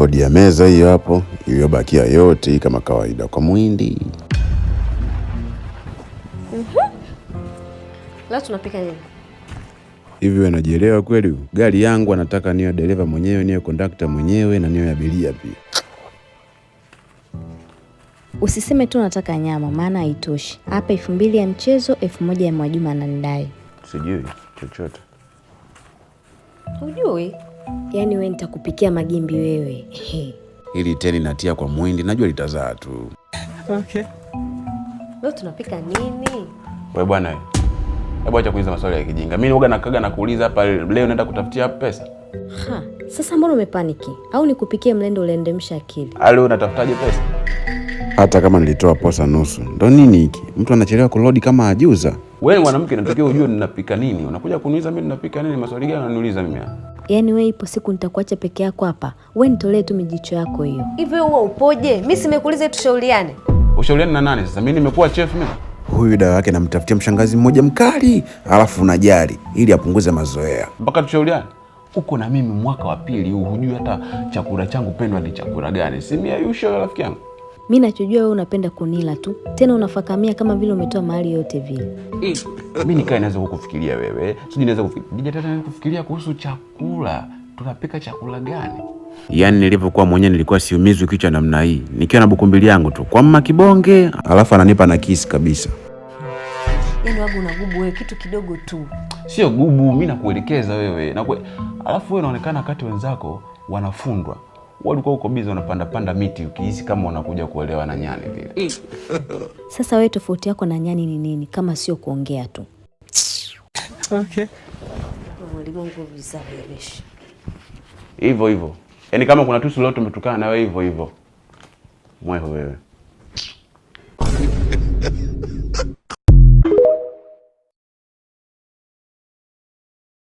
Kodi ya meza hiyo hapo, iliyobakia yote hii kama kawaida kwa Muhindi. Leo tunapika nini? Hivi wewe unajielewa kweli? Gari yangu anataka niwe dereva mwenyewe, niwe kondakta mwenyewe na niwe abiria pia. Usiseme tu nataka nyama, maana haitoshi. Hapa 2,000 ya mchezo, 1,000 ya Mwajuma ananidai. Sijui chochote. Hujui? Yaani wewe nitakupikia magimbi wewe. Hili teni natia kwa Muhindi, najua litazaa tu. Okay. Leo tunapika nini? Wewe bwana, hebu acha kuuliza maswali ya kijinga. Mimi huwaga nakaga na kuuliza hapa leo naenda kutafutia pesa. Ha, sasa mbona umepaniki? Au nikupikie mlendo uliendemsha akili? Leo unatafutaje pesa? Hata kama nilitoa posa nusu, ndo nini hiki? Mtu anachelewa kulodi kama ajuza. Wewe mwanamke, natakiwa ujue ninapika nini. Unakuja kuniuliza mimi ninapika nini? Maswali gani unaniuliza mimi hapa? Yaani wewe ipo siku nitakuacha peke yako hapa. Wewe nitolee tu mijicho yako hiyo. Hivi huwa upoje? Mimi simekuuliza tushauriane. Ushauriane na nani sasa? Mimi nimekuwa chef mimi? Huyu dawa yake namtafutia mshangazi mmoja mkali, alafu unajali ili apunguze mazoea. Mpaka tushauriane. Uko na mimi mwaka wa pili huu, hujui hata chakula changu pendwa ni chakula gani. Si mimi ayusho rafiki yangu. Mimi nachojua wewe unapenda kunila tu. Tena unafakamia kama vile umetoa mahali yote vile. Mimi nikae naweza kukufikiria wewe. Sijui naweza kufikiria tena kufikiria kuhusu chakula. Tunapika chakula gani? Yaani nilivyokuwa mwenyewe nilikuwa siumizwi kichwa namna hii. Nikiwa na bukumbili yangu tu. Kwa mama kibonge, alafu ananipa na kisi kabisa. Yaani wangu unagubu wewe kitu kidogo tu. Sio gubu, mimi nakuelekeza wewe. Alafu wewe unaonekana wakati wenzako wanafundwa. Walikuwa uko bizi wanapanda panda miti ukihisi kama unakuja kuolewa na nyani vile. Sasa wewe tofauti yako na nyani ni nini kama sio kuongea tu? Okay. Ulimwengu vizavireshi. Hivyo hivyo. Yaani kama kuna tusu leo tumetukana na wewe hivyo hivyo. Mweho wewe.